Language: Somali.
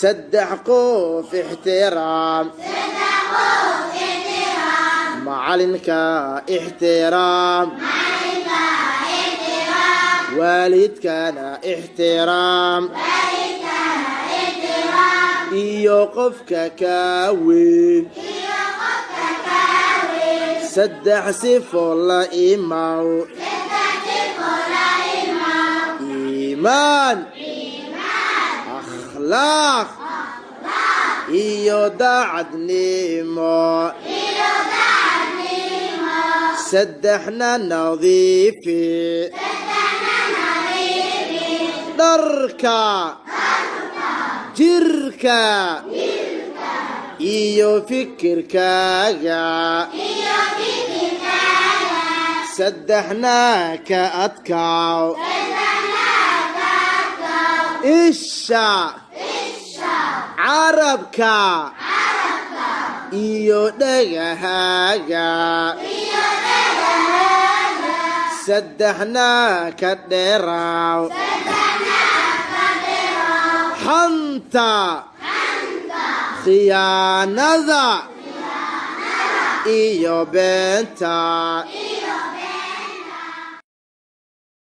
Saddex qof ixtiraam: macalinka ixtiraam, waalidkana ixtiraam, iyo qofka kaa weyn. Saddex sifo la imaw: iimaan, akhlaaq iyo daacadnimo. Saddexna nadiifi dharka, jirka iyo fikirkaaga. Saddexna ka adkaaw: isha, carabka iyo dhagahaaga. Saddexna ka dheeraaw: xanta, khiyaanada iyo beenta.